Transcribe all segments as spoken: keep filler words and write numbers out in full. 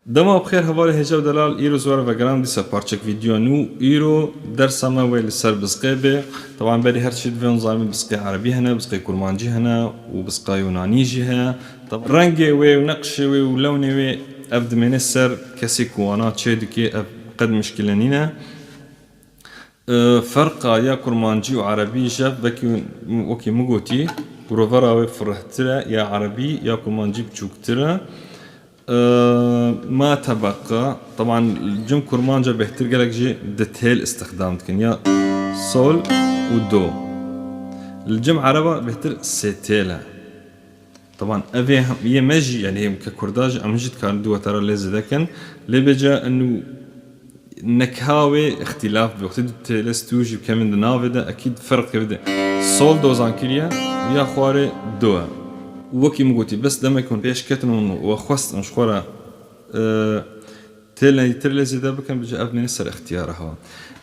Dema bi xêr hevalê hêja û delal, îro ji we re vegeram dîsa parçek vîdeo nû. Îro dersa me wê li ser bizqê be. Teban berî her tiştî divê hûn zanibin bizqê erebî hene, bizqê kurmancî hene û bizqa yûnanî jî heye. Tab-, rengê wê û neqşê wê û lewnê wê ev dimêne ser kesê ku wana çê dike, ev qet mişkile nîne. E, ferqa ya kurmancî û erebî ji vekî, wekî min gotî, girovera wê firehtir e, ya erebî ya kurmancî biçûktir e. E, ma tebeqa, teban li cem kurmanca bêhtir gelek jî di têl istixdam dikin, ya sol û do. Li cem ereba bêhtir sê têl e. Teban, ev ê hem, yê me jî, yanî hêm ke kurda jî, em jî dikarin du wetara lê zêde kin. Lê bêje inu nekha wê îxtîlaf be. Wextê du têlê stû jî bi kemîn di navê de, ekîd ferq kevide. Sol do zan kiriye, ya xwarê do e. Û wekî min gotî, bes demek hûn pêş ketin û we xwestin ji xwe re, e, têl nedîtir lê zêde bikin, bêje ev mêne ser îxtiyara hewa.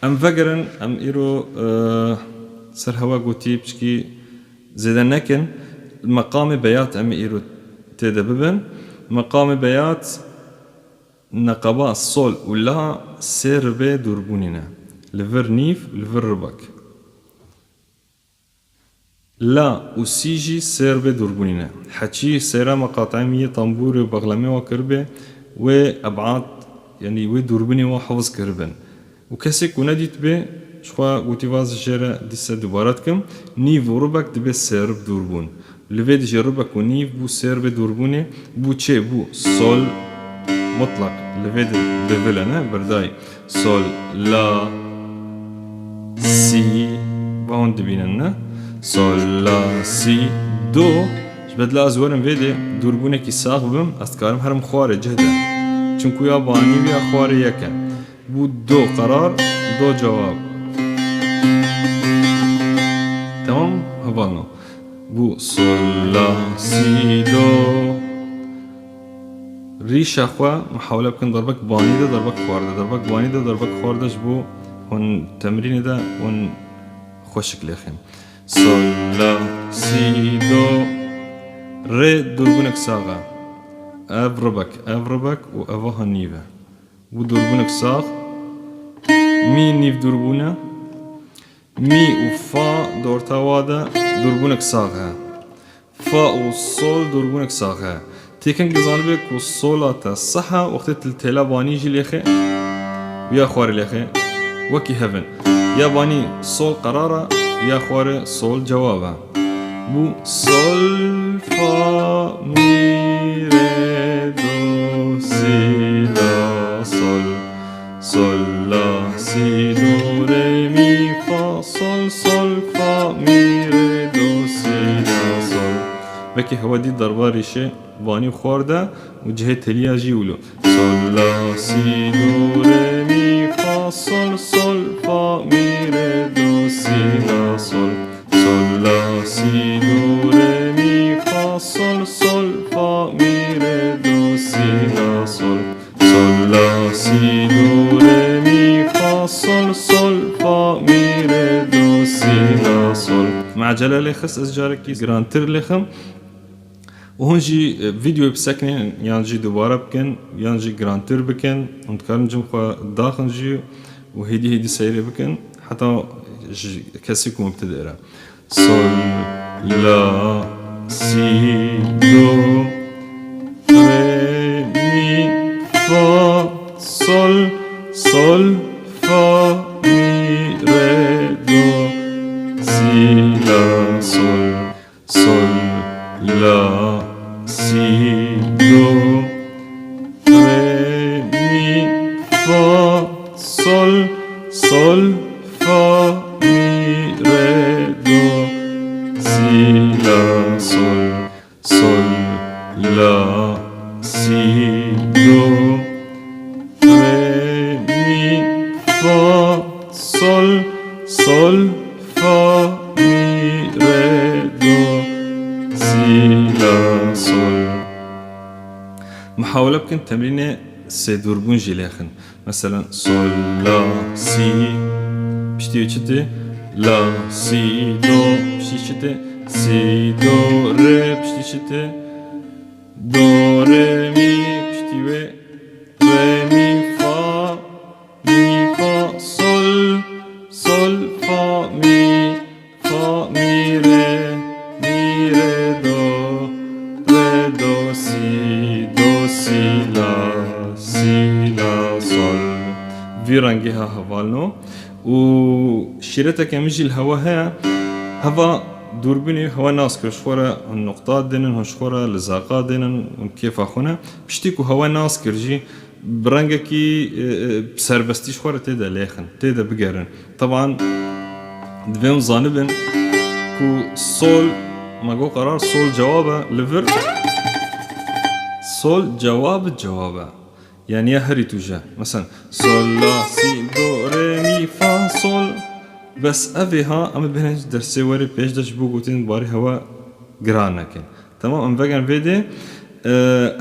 Em vegerin, em îro, e, ser hewa gotî piçkî zêde nekin, meqamê beyat em ê îro tê de bibin. Meqamê beyat neqeba sol û la sê ribê dûrbûnê ne. Li vir nîv, li vir ribek. La û sî jî sê ribê dûrbûnê ne. Heçî sêra meqatemî yê tembûrê û bexlemê wa kiribe, wê eb'ad, yanî wê dûrbûnê wa hifz kiribin. Û kesê ku nedîtibê, ji xwe gotî va ez jê re dîse dubare dikim, nîv û ribek dibê sê rib dûr bûn. Li vê dijî ribek û nîv bû sê ribê dûrbûnê, bû çê? Bû sol mutlaq. Li vê di, di vile ne, berdayî. Sol, la, sî, va hûn dibînin ne? Sol, la, sî, do. Ji bedla ez werim vê dê dûrbûnekî sax bim, ez dikarim herim xwarê cih de. Çinku ya banî ya xwarê yek e. Bû do qerar, do cewab. Temam, hevalno. Bû sol, la, sî, do. Rîşa xwe muhawele bikin derbek banî de, derbek xwar de, derbek banî de, derbek xwar de ji bo hûn temrînê de hûn xweşik lêxin. Sol, la, sî, do. Rê dûrbûnek sax e. Ev ribek, ev ribek û ev aha nîv e. Bû dûrbûnek sax. Mî nîv dûrbûn e. Mî û fa di orta wa de dûrbûnek sax e. Fa û sol dûrbûnek sax e. Têkin dizanibe ku sola te seh e, wextê tu li têla banî jî lêxê, ya xwarê lêxê, wekî hev in. Ya banî sol qerar e, ya xwarê sol cewab e. Bû sol, fa, mî, rê, do, sî, la, sol. Sol, la, sî, do, rê, mî, fa, sol, sol, fa, mî, rê, do, sî, la, sol. Vekî hewe dî derba rîşê banî û xwar de û cihê têliya jî wilo. Sol, la, sî, do, rê, mî, fa, sol, sol, fa, mî, rê, do, sî, la, sol. Sol, la, sî, do, rê, mî, fa, sol, sol, fa, mî, rê, do, sî, la, sol. Sol, la, sî, do, rê, mî, fa, sol, sol, fa, mî, rê, do, sî, la, sol. Me ecele lê xist, ez carekî girantir lêxim. Û hûn jî, e, vîdeoyê bisekinin, yan jî dubare bikin, yan jî girantir bikin. Hûn dikarin cem xwe daxin jî û hêdî hêdî seyrê bikin. Heta ji kesî ku mubtedê re. Sol, la, sî, do, rê, mî, fa, sol, sol, fa, mî, rê, do, sî, la, sol. Sol, la, sî, do, rê, mî, fa, sol, sol, fa, mî, rê, do, sî, la, sol. Sol, la, sî, do, rê, mî, fa, sol, sol, fa, mî, rê, do, sî, la, sol. Muhawele bikin temrînê sê dûrbûn jî lêxin. Meselen, sol, la, sî. Piştî wê çi tê? La, sî, do. Piştî çi tê? Sî, do, rê. Piştî çi tê? Do, rê, mî. Piştî wê Re, mi, fa, mi, fa, sol, sol, fa, mi, fa, mi, re, mi, re, do, re, do, si, do, si, la, si, la, sol. Vî rengê ha hevalno. Û şîreteke min jî li hewa heye. Heva dûrbînê hewa nas kir, ji xwe re hûn nuqta dênin, hûn ji xwe re lizaqa dênin, hûn kêfa xwe ne. Piştî ku hewa nas kir jî, bi rengekî, e, e, serbestî ji xwe re tê de lêxin, tê de bigerin. Teban, divê hûn zanibin ku sol, me got qerar sol cewab e, li vir sol cewab cewab e. Yani ya herî tûje. Mesela sol, la, si, do, re, mi, fa, sol. Bes evê ha, em ê bihêne dersê werê pêş de ji bo gotin barê hewa giran nekin. Tamam, em vegerin vê dê. E,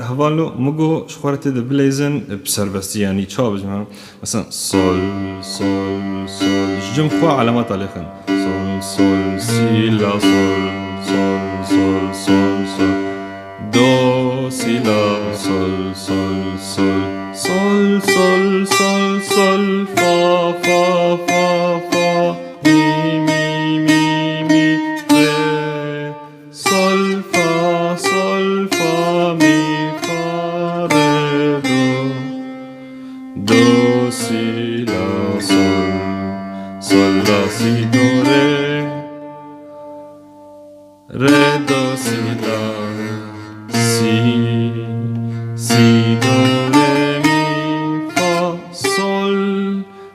hevalno, min got, ji xwe re tê de bileyzin, e, bi serbestî, yani çawa bijim, ha? Mesela sol, sol, sol. Ji cem xwe alemata lêxin. Sol, sol, si, la, sol, sol, sol, sol, sol. Do, si, la, sol, sol, sol. Sol, sol, sol, sol, fa, fa, fa, fa. Mi, mi, mi, mi, re. Sol, fa, sol, fa, mi, fa, re, do. Do, si, la, sol. Sol, la, si, do, re. Re, do, si, la, si. Si, do, re, mi, fa, sol.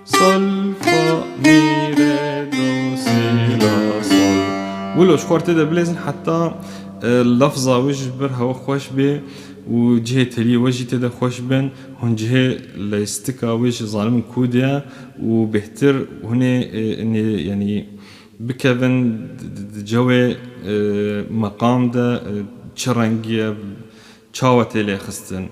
Sol, fa, mi, re, do, si, la, sol. Wilo ji xwe re tê de bilêzin heta, e, lafza wê ji ber hewa xweş bê û cihê teliyê we jî tê de xweş bin. Hûn cihê leystika wê jî zanibin ku de ye û bêhtir hûn ê, e, nê, yanî bikevin di, di, di cewê, e, meqam de, e, çi rengî ye, çawa tê lêxistin.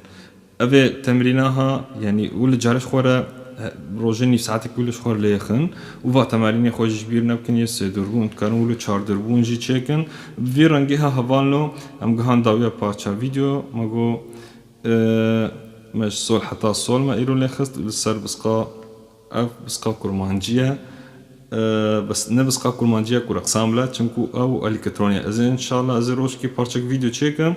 Evê temrîna ha, yanî û li carê ji xwe re, e, rojê nîv saetek û li ji xwe re lêxin û va temerînê xwe jî ji bîr nebikin, yê sêdûrbûn dikarin û li çardûrbûn jî çêkin. Bi vî rengî ha hevalno, em gihan dawiya parça vîdeo, me got, e, me ji sol heta sol me îro lêxist û li ser bisqa, ev bisqa kurmancî ye. E, bes ne bisqa kurmancî ye ku reqsam bile, çimku ew eleketronî ye. Ez ê înşallah, ez ê rojekê parçek vîdeo çêkim.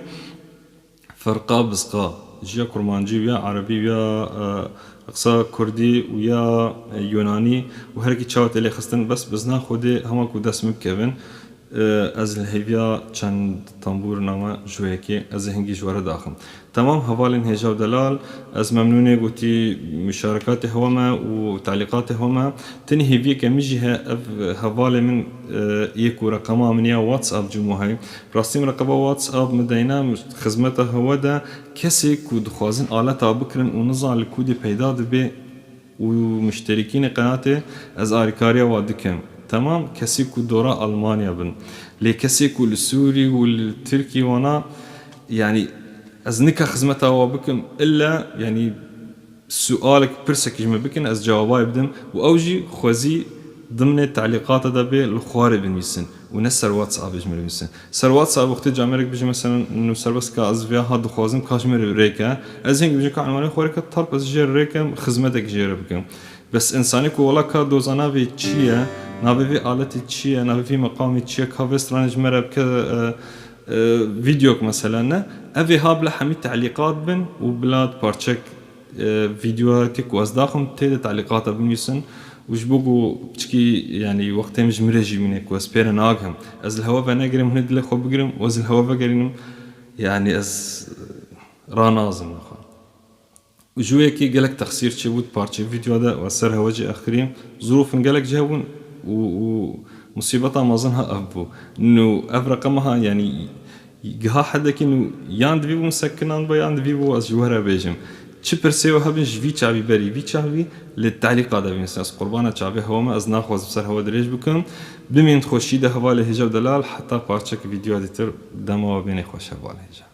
Ferqa bisqa ji ya kurmancî û ya erebî û ya, e, reqsa kurdî û ya, e, yunanî û herekî çawa tê lêxistin, bes bizna Xwedê hema ku dest min bikevin, e, ez li hêviya çend tambûrina me ji wê yekê ez ê hingî ji we re daxim. Temam hevalên hêja û delal, ez memnûnê gotî muşarekatê hewa me û telîqatê hewa me. Tenê hêviyeke min jî heye, ev hevalê min, e, yê ku reqema min ya WhatsApp cûmo heye. Rastî min reqeba WhatsApp min deyne, xizmeta hewe de kesê ku dixwazin aleta bikirin û nizan li kûdê peyda dibe û muşterîkînê qenatê, ez alîkariya wa dikim. Temam, kesê ku dora Almanya bin. Lê kesê ku li Sûrî û li Tirkî wana, yanî ez nika xizmeta wa bikim, illa, yanî sualek, pirsek ji min bikin, ez cewabay bidim û ew jî xwezî dimnê telîqata de bê li xwarê binivîsin û ne ser WhatsAppê ji min re binivîsin. Ser WhatsApp wextê camerek bijî, mesela, nûserbeska ez vêya ha dixwazim ka ji min re rêke, ez hingî bijî ka enwanê xwe rêke, talp ez jê re rêkim, xizmetek jê re bikim. Bes însanê ku wela ka doza navê çi ye, navê vê aletê çi ye, navê vê meqamê çi ye, ka vê stranê ji me re bike, e, e, vîdeok mesela ne, ev ê ha bila hemî telîqat bin û bila parçek e, vîdeoyekê ku ez daxim tê de telîqata binivîsin û ji bo ku piçikî, yanî wextê min ji min re jî bîne ku ez pê re nagihim. Ez li hewe venegirim, hûn ê dilê xwe bigirim û ez li hewe vegerînim, yanî ez, e, ranazim li xwe. Û ji wê yekê gelek texsîr çêbû di parçeyê vîdeo de û ez ser hewe jî exirîm. Zirûfin gelek cih hebûn û, û musîbeta mezin ha ev bû. Nû ev reqema ha, yanî giha hedekî nû yan divî bû min sekinan ba yan divî bû ez ji we re bêjim. Çi pirsê we hebin ji vî çavî berî vî çavî li telîqa de bîn. Ez qurbana çavê hewa me, ez naxwazim ser hewa dirêj bikim. Bimîn xweşî de hevalê hêja û delal heta parçek vîdyoya dîtir dema we bênê xweş hevalê hêja.